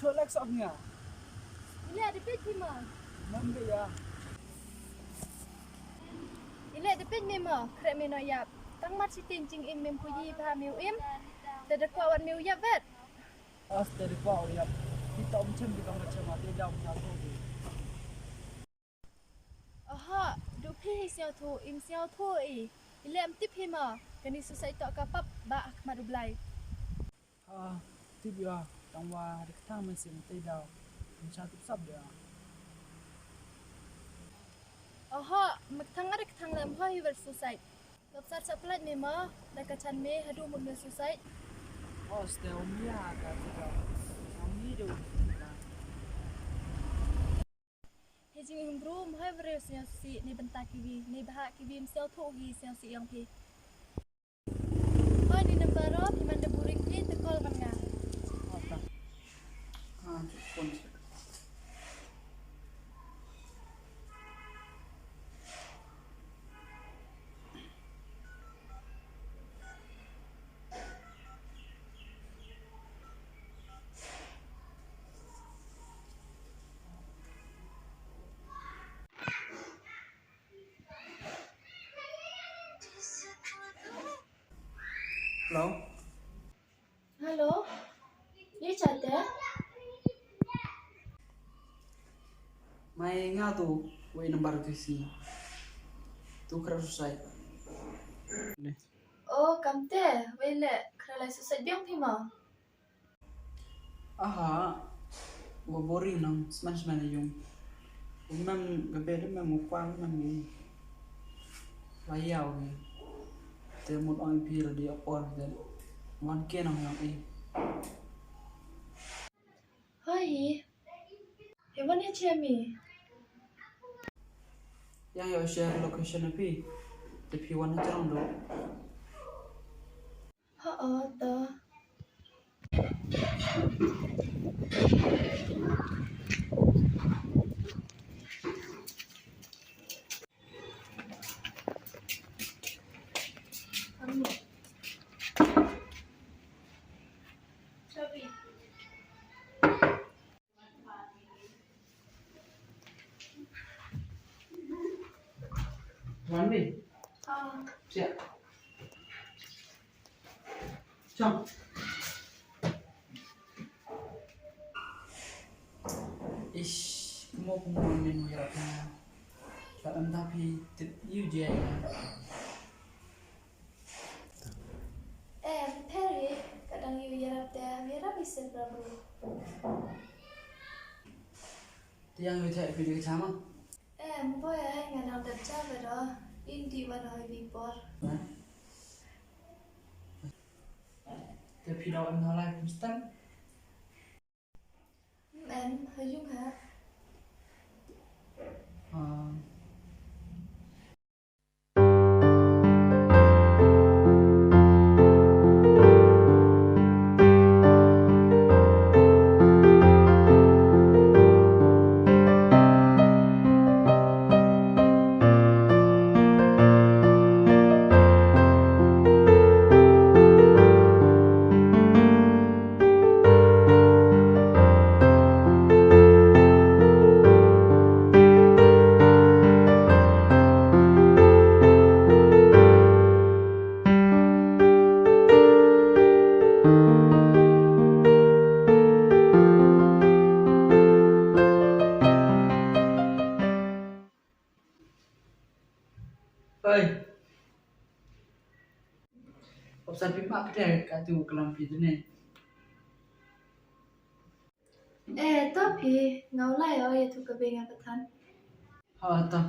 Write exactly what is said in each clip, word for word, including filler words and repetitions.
Lek sok nga. Ile da peit phi mo. Mam be ya. Ile da peit me mo, khreh me noh ïap. Tang mat shiteng jingim mem phuji bha me u im. Te da kwah wat me u ïap wet. As te da kwah u ïap. Phi to um chem phi to um chem, te da um chem. Oho, du phi hi sngewthuh, im sngewthuh i. Ile em tip hi mo, kane suicide to ka pap ba ha khmat u Blai. Ha, tip ïa, tang wa da kthang men sien te da. Em sha tip sap da. Oho, me kthang da kthang lem ho hi wer suicide. Lop sar sa plat me mo, da ka chan me, hadu mut me suicide. Oh, ste um ya ka tip da. Am ni do. He jingim bru, mhoi briew sngewsih, ne bynta kiwi, ne bha kiwi, msngewthuh hi sngewsih ïong phi. Hoi ni number ro, phi man da buring phi, te call man nga. Hello. Hello. Ye chate? Mai nga tu wei number tu si. Tu kra suicide. Oh, kamte, wei le kra lai suicide biang phi mo. Aha, wa boring nang sman sman yung. Mem ga bed mem u kwang mem yung. Wa yaw ni. Te mut ong phi la di apor te. Wan ke nang yang i. Hoi hi. He wan he che mi. Yang yaw share location na phi. Te phi wan jrong do. Ho, oh, to. Wan bi. Ah. Siap. Chong. Ish, mo mo min mo ya. Ka anda pi tip yu je. Em, Perry, ka dang ïarap te, ïarap i sep rabu. Te yang yu thai phi de chama? Em, boy ai, nga dang dap cha ba do, in di wa do hoi bi por. Te phi do em no lai kum stem? Em, ha yung ha. Ah. Oi. Opsa phi ma phi ka tu kalam phi tu ne. Eh, to phi, nga u lai o, ïa tu ka bei nga ka than. Ha, to.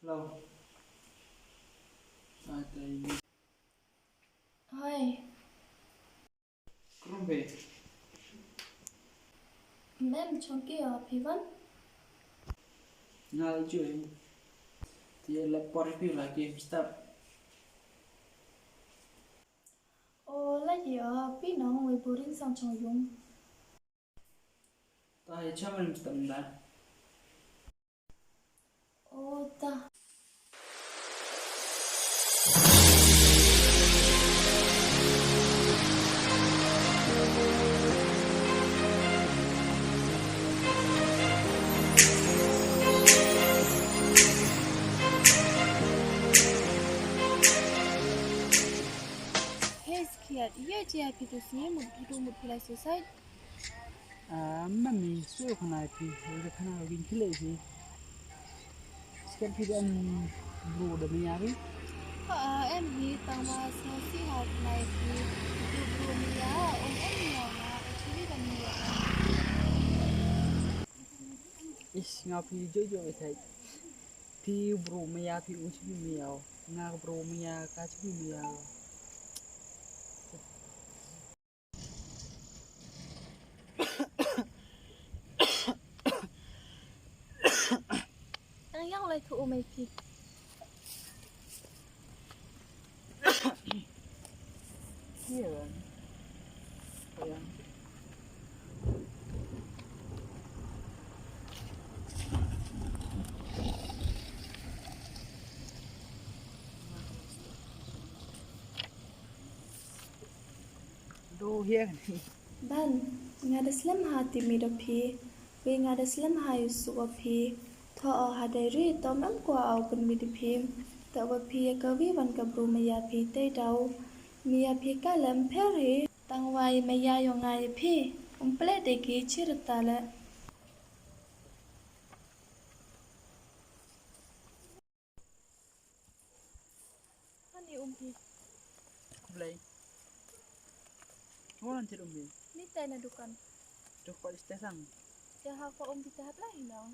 Hello. Ai, tai. Hoi, Chong ki o phi wan. Nga la ju. Ti la por pi la ki step. O la ki o pi nong wei burin sang chong yung. Ta ya chama lim step da. O ta. Hey, Skiat, iya je api tu sini mut tu mut pilai suicide. Ah, mami, so khana pi, oi khana ro gin kile ji. Skiat pi dan bro da mi ari. Ah, em hi tang ma so si ha khana pi. Tu bro mi ya, om em ya na, actually dan mi ya. Is nga pi jo jo ithai. Pi bro mi ya, pi uchi mi ya. Nga bro mi ya, ka chi mi ya. Ang yang lai tu umai pi. Iya. Iya. Do hiya. Ban, nga da slem ha timi da phi. Wi nga da slem ha yusu wa phi. Tho o ha dai ri to mem ko au pun mi da phi. To wa phi ya ka wi wan ka bru ma ya phi te dau. Mi ya phi ka lem pher hi. Tang wa i ma ya yo nga ya phi. Um ple de ki chir ta le. Ani um phi. Khublei. Ngo lan chet um phi. Ni tai na dukan. Dukan iste sang. Ya ha ko um phi ta hap lai nong.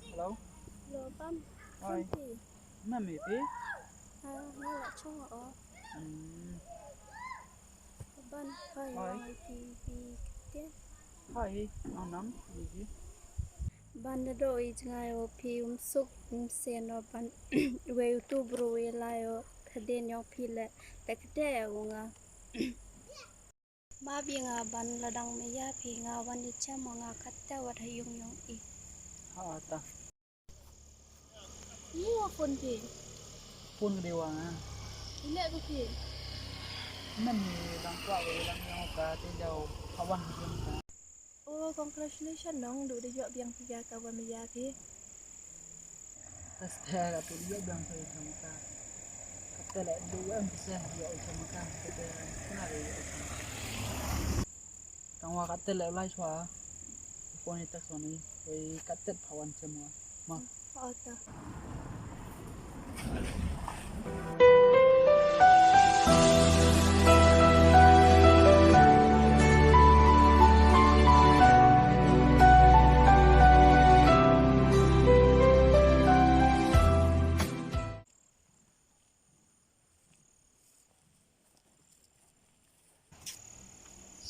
Hello. Hello, Ban. Hi. Mami, pi? Ah, nga la chong o. Hmm. Ban, hi, Hi. Hi, pi, pi, pi. Hi, nang, nang, pi, pi. Ban da do i jngai o phi um suk um sen o ban. Wei u tu bru wei lai o. Khaden yong phi le. Ta kete o nga. Ma bi nga ban la dang me ya phi nga wan i chem nga katte wat ha yung yong i. Ha ta. Ni wa phone phi. Phone de wa nga. Ile ko phi. Men ni dang kwa ko dang yong ka te dau ha wan ha yung ka. Oh, congratulations nong du de yok biang phi ya ka wa me ya phi. Kaste la tu ïa biang sa ïa chama ka. Katte la du em sa ïa chama ka. Katte kana ïa chama ka. Tang wa katte la lai chwa. Phone ita soni. Wei katte phawan chama. Ma. Ota.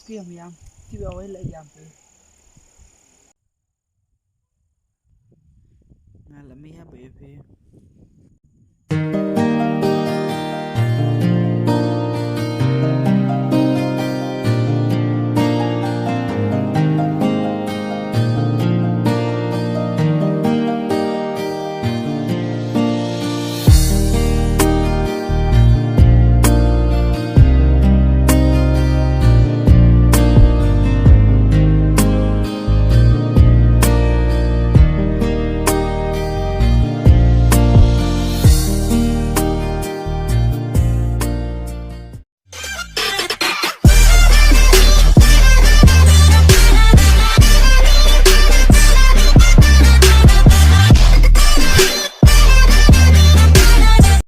Sku yam yam, ti ba wai la yam pe. Nga la mi ha ba pe.